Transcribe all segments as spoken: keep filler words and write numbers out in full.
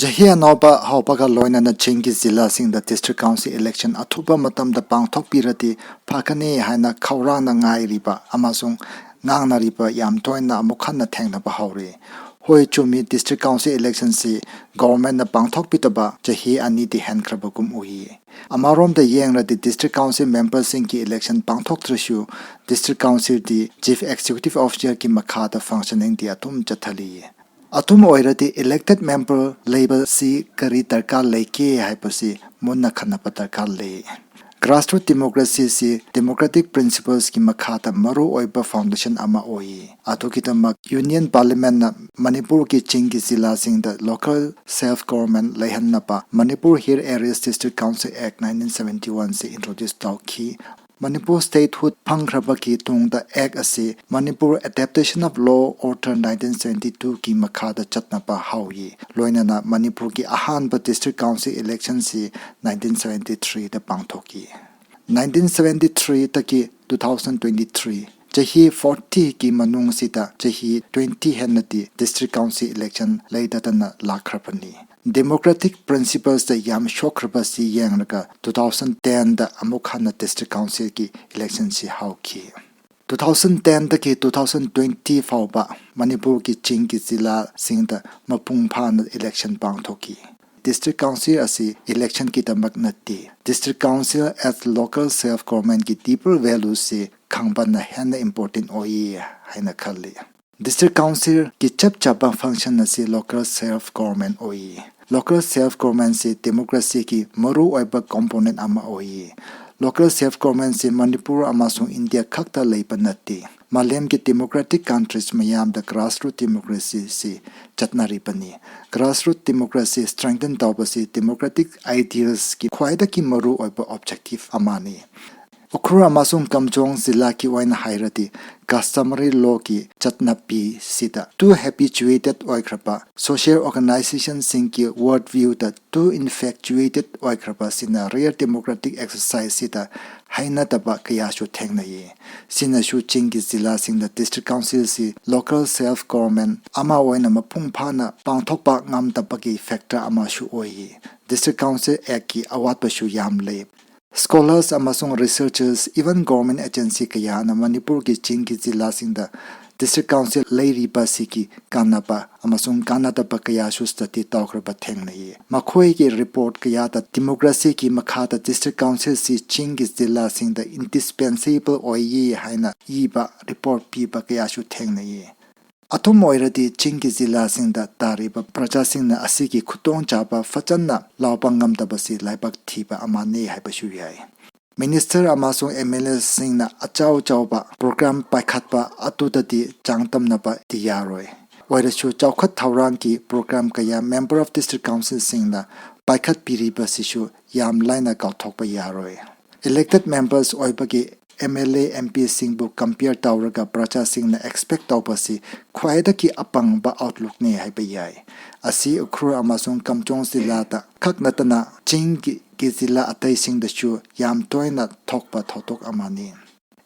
ꯆꯍꯤ ꯑꯅꯧꯕ ꯍꯧꯕꯒ ꯂꯣꯏꯅꯅ ꯆꯤꯡꯒꯤ ꯖꯤꯂꯥꯁꯤꯡꯗ district council election ꯑꯊꯨꯕ ꯃꯇꯝꯗ ꯄꯥꯡꯊꯣꯛꯄꯤꯔꯗꯤ ꯐꯒꯅꯤ ꯍꯥꯏꯅ ꯈꯧꯔꯥꯡꯅ ꯉꯥꯏꯔꯤꯕ ꯑꯃꯁꯨꯡ ꯉꯥꯡꯅꯔꯤꯕ ꯌꯥꯝ ꯇꯣꯏꯅ ꯑꯃꯨꯛ ꯍꯟꯅ ꯊꯦꯡꯅꯕ ꯍꯧꯔꯤ꯫ ꯍꯣꯏ, ꯆꯨꯝꯃꯤ, district council election ꯁꯤ government ꯅ ꯄꯥꯡꯊꯣꯛꯄꯤꯗꯕ ꯆꯍꯤ ꯑꯅꯤꯗꯤ ꯍꯦꯟꯈ꯭ꯔꯕꯒꯨꯝ ꯎꯏ꯫ ꯑꯃꯔꯣꯝꯗ ꯌꯦꯡꯂꯗꯤ district council member ꯁꯤꯡꯒꯤ election ꯄꯥꯡꯊꯣꯛꯇ꯭ꯔꯁꯨ district council ꯗꯤ chief executive officer ꯒꯤ ꯃꯈꯥꯗ functioning ꯗꯤ ꯑꯗꯨꯝ ꯆꯠꯊꯔꯤ꯫ ꯑꯗꯨꯝ ꯑꯣꯏꯔꯗꯤ elected member ꯂꯩꯕꯁꯤ ꯀꯔꯤ ꯗꯔꯀꯥꯔ ꯂꯩꯒꯦ ꯍꯥꯏꯕꯁꯤ ꯃꯨꯟꯅ ꯈꯟꯅꯕ ꯗꯔꯀꯥꯔ ꯂꯩ꯫ Grassroot democracy ꯁꯤ democratic principles ꯀꯤ ꯃꯈꯥꯗ ꯃꯔꯨ ꯑꯣꯏꯕ foundation ꯑꯃ ꯑꯣꯏ꯫ ꯑꯗꯨꯒꯤꯗꯃꯛ Union Parliament ꯅ ꯃꯅꯤꯄꯨꯔꯒꯤ ꯆꯤꯡꯒꯤ ꯖꯤꯂꯥꯁꯤꯡꯗ local self government ꯂꯩꯍꯟꯅꯕ Manipur Hill Areas District Council Act nineteen seventy one ꯁꯤ introduce ꯇꯧꯈꯤ꯫ ꯃꯅꯤꯄꯨꯔ statehood ꯐꯪꯈ꯭ꯔꯕꯒꯤ ꯇꯨꯡꯗ act ꯑꯁꯤ Manipur Adaptation of Law Order nineteen seventy two ꯒꯤ ꯃꯈꯥꯗ ꯆꯠꯅꯕ ꯍꯧꯏ꯫ ꯂꯣꯏꯅꯅ ꯃꯅꯤꯄꯨꯔꯒꯤ ꯑꯍꯥꯟꯕ district council election ꯁꯤ nineteen seventy three ꯗ ꯄꯥꯡꯊꯣꯛꯈꯤ꯫ Nineteen seventy three ꯗꯒꯤ two thousand twenty three, ꯆꯍꯤ forty ꯒꯤ ꯃꯅꯨꯡꯁꯤꯗ ꯆꯍꯤ twenty ꯍꯦꯟꯅꯗꯤ district council election ꯂꯩꯇꯗꯅ ꯂꯥꯛꯈ꯭ꯔꯕꯅꯤ꯫ Democratic principles ꯇ ꯌꯥꯝ ꯁꯣꯛꯈ꯭ꯔꯕꯁꯤ ꯌꯦꯡꯂꯒ two thousand ten ꯗ ꯑꯃꯨꯛ ꯍꯟꯅ district council ꯒꯤ election ꯁꯤ ꯍꯧꯈꯤ꯫ Two thousand ten ꯗꯒꯤ two thousand twenty ꯐꯥꯎꯕ ꯃꯅꯤꯄꯨꯔꯒꯤ ꯆꯤꯡꯒꯤ ꯖꯤꯂꯥꯁꯤꯡꯗ ꯃꯄꯨꯡ ꯐꯥꯅ election ꯄꯥꯡꯊꯣꯛꯈꯤ꯫ District council ꯑꯁꯤ election ꯒꯤꯗꯃꯛ ꯅꯠꯇꯦ꯫ District council as local self government ꯀꯤ deeper value ꯁꯤ ꯈꯪꯕꯅ ꯍꯦꯟꯅ important ꯑꯣꯏꯌꯦ ꯍꯥꯏꯅ ꯈꯜꯂꯤ꯫ District council ꯒꯤ ꯆꯞ ꯆꯥꯕ function ꯑꯁꯤ local self government ꯑꯣꯏꯌꯦ꯫ Local self government ꯁꯤ democracy ꯒꯤ ꯃꯔꯨ ꯑꯣꯏꯕ component ꯑꯃ ꯑꯣꯏꯌꯦ꯫ Local self government ꯁꯤ ꯃꯅꯤꯄꯨꯔ ꯑꯃꯁꯨꯡ ꯏꯟꯗꯤꯌꯥ ꯈꯛꯇ ꯂꯩꯕ ꯅꯠꯇꯦ꯫ ꯃꯥꯂꯦꯝꯒꯤ democratic countries ꯃꯌꯥꯝꯗ grassroot democracy ꯁꯤ ꯆꯠꯅꯔꯤꯕꯅꯤ꯫ Grassroot democracy strengthen ꯇꯧꯕꯁꯤ democratic ideals ꯀꯤ ꯈ꯭ꯋꯥꯏꯗꯒꯤ ꯃꯔꯨ ꯑꯣꯏꯕ objective ꯑꯃꯅꯤ꯫ ꯎꯈ꯭ꯔꯨꯜ ꯑꯃꯁꯨꯡ ꯀꯥꯝꯖꯣꯡ ꯖꯤꯂꯥꯒꯤ ꯑꯣꯏꯅ ꯍꯥꯏꯔꯗꯤ, customary lawꯒꯤ ꯆꯠꯅꯕꯤꯁꯤꯗ too habituated ꯑꯣꯏꯈ꯭ꯔꯕ, social organizationꯁꯤꯡꯒꯤ world viewꯗ too infatuated ꯑꯣꯏꯈ꯭ꯔꯕ ꯁꯤꯅ real democratic exerciseꯁꯤꯗ ꯍꯩꯅꯗꯕ ꯀꯌꯥꯁꯨ ꯊꯦꯡꯅꯩꯌꯦ꯫ ꯁꯤꯅꯁꯨ ꯆꯤꯡꯒꯤ ꯖꯤꯂꯥꯁꯤꯡꯗ district councilꯁꯤ local self government ꯑꯃ ꯑꯣꯏꯅ ꯃꯄꯨꯡ ꯐꯥꯅ ꯄꯥꯡꯊꯣꯛꯄ ꯉꯝꯗꯕꯒꯤ factor ꯑꯃꯁꯨ ꯑꯣꯏꯌꯦ꯫ District Council Actꯀꯤ ꯑꯋꯥꯠꯄꯁꯨ ꯌꯥꯝ ꯂꯩ꯫ Scholars ꯑꯃꯁꯨꯡ researchers, even government agency ꯀꯌꯥꯅ ꯃꯅꯤꯄꯨꯔꯒꯤ ꯆꯤꯡꯒꯤ ꯖꯤꯂꯥꯁꯤꯡꯗ district council ꯂꯩꯔꯤꯕꯁꯤꯒꯤ ꯀꯥꯟꯅꯕ ꯑꯃꯁꯨꯡ ꯀꯥꯟꯅꯗꯕ ꯀꯌꯥꯁꯨ study ꯇꯧꯈ꯭ꯔꯕ ꯊꯦꯡꯅꯩꯌꯦ꯫ ꯃꯈꯣꯏꯒꯤ report ꯀꯌꯥꯗ democracyꯒꯤ ꯃꯈꯥꯗ district councilꯁꯤ ꯆꯤꯡꯒꯤ ꯖꯤꯂꯥꯁꯤꯡꯗ indispensable ꯑꯣꯏꯌꯦ ꯍꯥꯏꯅ ꯏꯕ report ꯄꯤꯕ ꯀꯌꯥꯁꯨ ꯊꯦꯡꯅꯩꯌꯦ꯫ ꯑꯗꯨꯝ ꯑꯣꯏꯔꯗꯤ ꯆꯤꯡꯒꯤ ꯖꯤꯂꯥꯁꯤꯡꯗ ꯇꯥꯔꯤꯕ ꯄ꯭ꯔꯖꯥꯁꯤꯡꯅ ꯑꯁꯤꯒꯤ ꯈꯨꯗꯣꯡꯆꯥꯕ ꯐꯖꯅ ꯂꯧꯕ ꯉꯝꯗꯕꯁꯤ ꯂꯥꯏꯕꯛ ꯊꯤꯕ ꯑꯃꯅꯤ ꯍꯥꯏꯕꯁꯨ ꯌꯥꯏ꯫ Minister ꯑꯃꯁꯨꯡ MLAꯁꯤꯡꯅ ꯑꯆꯧ ꯑꯆꯧꯕ program ꯄꯥꯏꯈꯠꯄ ꯑꯗꯨꯗꯗꯤ ꯆꯥꯡꯗꯝꯅꯕꯗꯤ ꯌꯥꯔꯣꯏ꯫ ꯑꯣꯏꯔꯁꯨ ꯆꯥꯎꯈꯠ ꯊꯧꯔꯥꯡꯒꯤ program ꯀꯌꯥ member of district councilꯁꯤꯡꯅ ꯄꯥꯏꯈꯠꯄꯤꯔꯤꯕꯁꯤꯁꯨ ꯌꯥꯝ ꯂꯥꯏꯅ ꯀꯥꯎꯊꯣꯛꯄ ꯌꯥꯔꯣꯏ꯫ Elected members ꯑꯣꯏꯕꯒꯤ MLA, MPꯁꯤꯡꯕꯨ compare ꯇꯧꯔꯒ ꯄ꯭ꯔꯖꯥꯁꯤꯡꯅ expect ꯇꯧꯕꯁꯤ ꯈ꯭ꯋꯥꯏꯗꯒꯤ ꯑꯄꯪꯕ outlookꯅꯤ ꯍꯥꯏꯕ ꯌꯥꯏ꯫ ꯑꯁꯤ ꯎꯈ꯭ꯔꯨꯜ ꯑꯃꯁꯨꯡ ꯀꯥꯝꯖꯣꯡ ꯖꯤꯂꯥꯗ ꯈꯛ ꯅꯠꯇꯅ ꯆꯤꯡꯒꯤ ꯖꯤꯂꯥ ꯑꯇꯩꯁꯤꯡꯗꯁꯨ ꯌꯥꯝ ꯇꯣꯏꯅ ꯊꯣꯛꯄ ꯊꯧꯗꯣꯛ ꯑꯃꯅꯤ꯫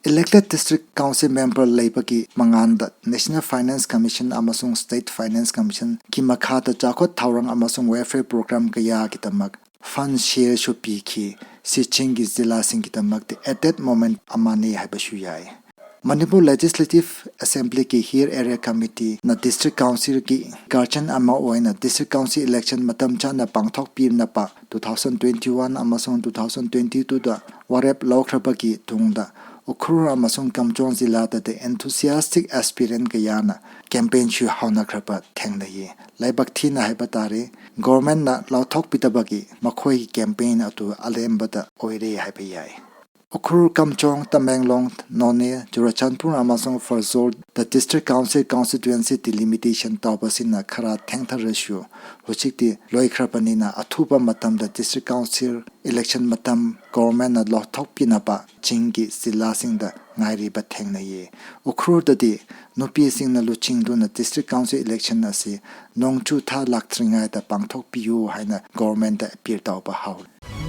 Elected district council member ꯂꯩꯕꯒꯤ ꯃꯉꯥꯟꯗ National Finance Commission ꯑꯃꯁꯨꯡ State Finance Commissionꯒꯤ ꯃꯈꯥꯗ ꯆꯥꯎꯈꯠ ꯊꯧꯔꯥꯡ ꯑꯃꯁꯨꯡ welfare program ꯀꯌꯥꯒꯤꯗꯃꯛ fund shareꯁꯨ ꯄꯤꯈꯤ꯫ ꯁꯤ ꯆꯤꯡꯒꯤ ꯖꯤꯂꯥꯁꯤꯡꯒꯤꯗꯃꯛꯇ added moment ꯑꯃꯅꯤ ꯍꯥꯏꯕꯁꯨ ꯌꯥꯏ꯫ Manipur Legislative Assemblyꯒꯤ Hill Area Committeeꯅ district councilꯒꯤ guardian ꯑꯃ ꯑꯣꯏꯅ district council election ꯃꯇꯝ ꯆꯥꯅ ꯄꯥꯡꯊꯣꯛꯄꯤꯅꯕ two thousand twenty one ꯑꯃꯁꯨꯡ two thousand twenty twoꯗ ꯋꯥꯔꯦꯞ ꯂꯧꯈ꯭ꯔꯕꯒꯤ ꯇꯨꯡꯗ ꯎꯈ꯭ꯔꯨꯜ ꯑꯃꯁꯨꯡ ꯀꯥꯝꯖꯣꯡ ꯖꯤꯂꯥꯗꯗꯤ enthusiastic aspirant ꯀꯌꯥꯅ campaignꯁꯨ ꯍꯧꯅꯈ꯭ꯔꯕ ꯊꯦꯡꯅꯩꯌꯦ꯫ ꯂꯥꯏꯕꯛ ꯊꯤꯅ ꯍꯥꯏꯕ ꯇꯥꯔꯦ, governmentꯅ ꯂꯧꯊꯣꯛꯄꯤꯗꯕꯒꯤ ꯃꯈꯣꯏꯒꯤ campaign ꯑꯗꯨ ꯑꯂꯦꯝꯕꯗ ꯑꯣꯏꯔꯦ ꯍꯥꯏꯕ ꯌꯥꯏ꯫ ꯎꯈ꯭ꯔꯨꯜ, ꯀꯝꯆꯣꯡ, ꯇꯃꯦꯡꯂꯣꯡ, ꯅꯣꯅꯦ, ꯆꯨꯔꯆꯥꯟꯄꯨꯔ ꯑꯃꯁꯨꯡ ꯐꯔꯖꯣꯔꯗ District Council constituency delimitation ꯇꯧꯕꯁꯤꯅ ꯈꯔ ꯊꯦꯡꯊꯔꯁꯨ, ꯍꯧꯖꯤꯛꯇꯤ ꯂꯣꯏꯈ꯭ꯔꯕꯅꯤꯅ ꯑꯊꯨꯕ ꯃꯇꯝꯗ District Council election ꯃꯇꯝ governmentꯅ ꯂꯧꯊꯣꯛꯄꯤꯅꯕ ꯆꯤꯡꯒꯤ ꯖꯤꯂꯥꯁꯤꯡꯗ ꯉꯥꯏꯔꯤꯕ ꯊꯦꯡꯅꯩꯌꯦ꯫ ꯎꯈ꯭ꯔꯨꯜꯗꯗꯤ ꯅꯨꯄꯤꯁꯤꯡꯅ ꯂꯨꯆꯤꯡꯗꯨꯅ District Council election ꯑꯁꯤ ꯅꯣꯡꯖꯨ ꯊꯥ ꯂꯥꯛꯇ꯭ꯔꯤꯉꯩꯗ ꯄꯥꯡꯊꯣꯛꯄꯤꯌꯨ ꯍꯥꯏꯅ governmentꯗ appeal ꯇꯧꯕ ꯍꯧꯔꯦ꯫